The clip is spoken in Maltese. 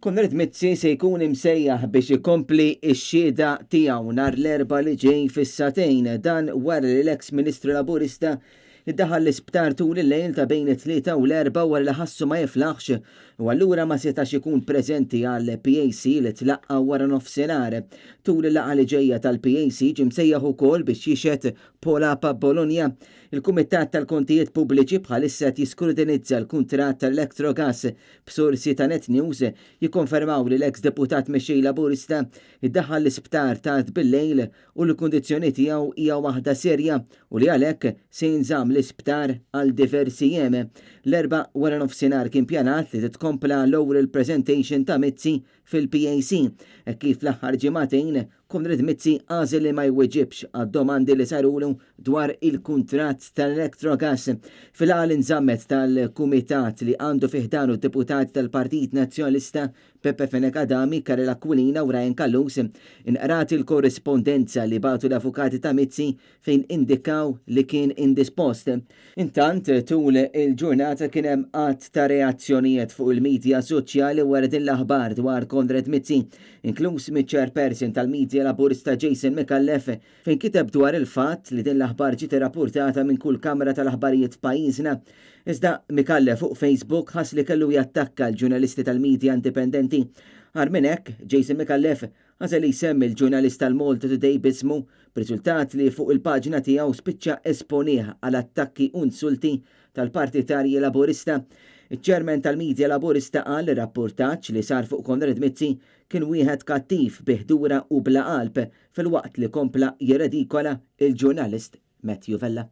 Konrad Mizzi se jkun imsejjaħ biex ikompli x-xhieda tiegħu nhar l-Erbgħa li ġej fis-sagħtejn. Dan wara li l-eks Ministru Laburista ddaħal l-isptar tul il-lejl ta' bejn it-Tlieta u l-Erbgħa wara li ħassu ma jiflaħx u allura ma setax ikun preżenti għall-PAC li tlaqqa' wara nofsinhar. Tul il-laqgħa li ġejja tal-PAC ġie msejjaħ ukoll biex jixhed Paul Apap Bologna. Il-Kumitat tal-Kontijiet Pubbliċi bħalissa qed jiskrutinizza l-kuntratt tal-Electrogas b'sorsi ta' Net News jikkonfermaw li l-eks Deputat Mexxej Laburista ddaħħal l-isptar tard bil-lejl u li l-kundizzjoni tiegħu hija waħda serja u li għalhekk se jinżamm l-isptar għal diversi jiem. L-Erbgħa waranofsinhar kien pjanat li titkompla l-oral presentation ta' Mizzi fil-PAC, hekk kif fl-aħħar ġimagħtejn Konrad Mizzi għażel li ma jweġibx għad-domandi li sarulu dwar il-kuntratt tal-Electrogas. Fil-laqgħa li nżammet tal-Kumitat li għandu fi ħdanu d-deputati tal-Partit Nazzjonalista Peppe Fenech Adami, Karel Aquilina u Ryan Callus, inqrat il-korrispondenza li bagħtu l-avukati ta' Mizzi fejn indikaw li kien indispost. Intant, tul il-ġurnata kien hemm għadd ta' reazzjonijiet fuq il-midja soċjali wara din l-aħbar dwar Konrad Mizzi, inkluż miċ-Chairperson tal-Media Laburista Jason Micallef fejn kiteb dwar il-fatt li din l-aħbar ġiet irrappurtata minn kull kamra tal-aħbarijiet f'pajjiżna. Iżda Micallef fuq Facebook ħass li kellu jattakka l-ġurnalisti tal-media indipendenti. Agħar minn hekk, Jason Micallef Għażel li jsemmi l-ġurnalist tal-Malta Today b'ismu, b'riżultat li fuq il-paġna tiegħu spiċċa esponih għal attakki u insulti tal-partitarji Laburista. Iċ-Chairman tal-media Laburista qal li r-rappurtaġġ li sar fuq Konrad Mizzi kien wieħed kattiv bi ħdura u bla qalb filwaqt li kompla jirredikola il-ġurnalist Matthew Vella.